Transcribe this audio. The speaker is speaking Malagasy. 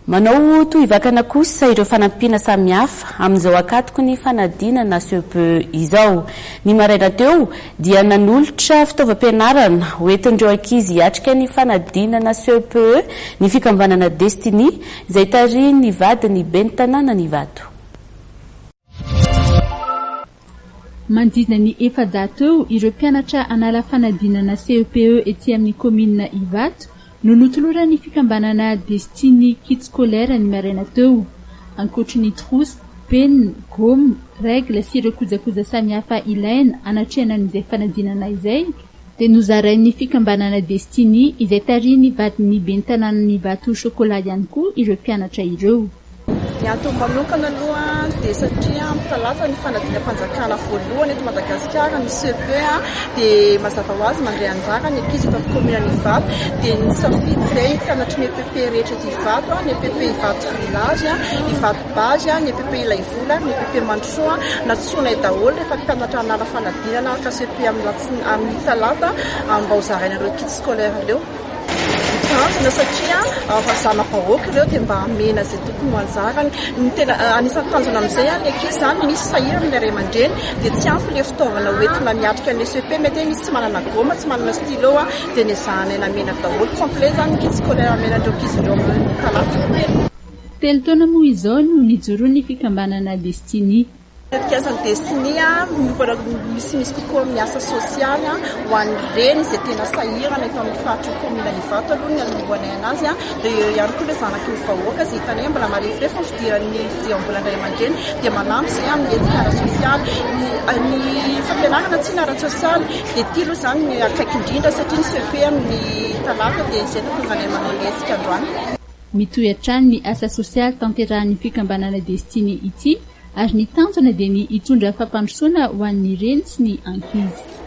Manao tohivakana kosa ireo fanampiana samihafa amin'izao ankatoky ny fanadinana CEPE izao. Ny maraina teo dia nanolotra fitaovam-pianarana hoentin'ireo ankizy hiatrika ny fanadinana CEPE ny fikambanana Destiny izay tarihin'ny vadin'ny ben'ny tanànan'Ivato. Manodidina ny 400 eo ireo mpianatra hanala fanadinana CEPE ety amin'ny kaominina Ivato no notoloran'ny fikambanana Destiny kit scolaire ny maraina teo. Ankoatry ny trousse, penina, goma, règle sy ireo kojakoja samihafa ilaina hanatrehana an'izay fanadinana izay dia nozarain'ny fikambanana Destiny izay tarihin'ny vadin'ny ben'ny tanànan'Ivato Chocolat ihany koa ireo mpianatra ireo. Ny antony manokana aloha dia satria amin'ny talata ny fanadinam-panjakana voalohany eto Madagasikara, ny CEPE, dia mazava ho azy mandray anjara ny ankizy eto amin'ny kaominan'i Ivato. Dia nisafidy izay ny mpianatry ny EPP rehetra eto Ivato, ny EPP Ivato Village, Ivato Base, ny EPP Ilaivola ary ny EPP Mandrosoa. Nantsoinay daholo rehefa mpianatra hanala fanadinana araka CEPE amin'ny talata mba hozaraina ireo kits scolaires ireo. Tanjona satria fa zana-bahoaka ireo dia mba hamena izay tokony ho anjarany. Ny tena anisan'ny tanjona amin'izay ny ankizy izany misy sahirana ny ray aman-dreny dia tsy ampy ilay fitaovana hoentina miatrika ny CEP, mety hoe misy tsy manana goma, tsy manana stylo dia nezahanay namena daholo. Complet izany ny kit scolaire hamena an'ireo ankizy ireo amin'ny talata. Telo taona moa izao no nijoroan'ny fikambanana Destiny. Tetikasa ny Destiny miompana misimisy kokoa amin'ny asa sosialy ho an'ny reny izay tena sahirana eto amin'ny faritry ny kaominina Ivato aloha ny nanombohanay anazy dia eo ihany koa ilay zanaky ny vahoaka izay hitanay mbola mareforefo ny fidiran'ny fidiram-bolan'ny ray aman-dreny dia manampy izay amin'ny hetsika ara-sosialy. Ny fampianarana tsinona ara-tsosialy dia ity aloha izany ny akaiky indrindra satria ny CEP amin'ny talata dia izay no tonga anay manao ny hetsika androany. Mitohy hatrany ny asa sosialy tanterahin'ny fikambanana Destiny ity ary ny tanjona dia ny hitondra fampandrosoana ho an'ny reny sy ny ankizy.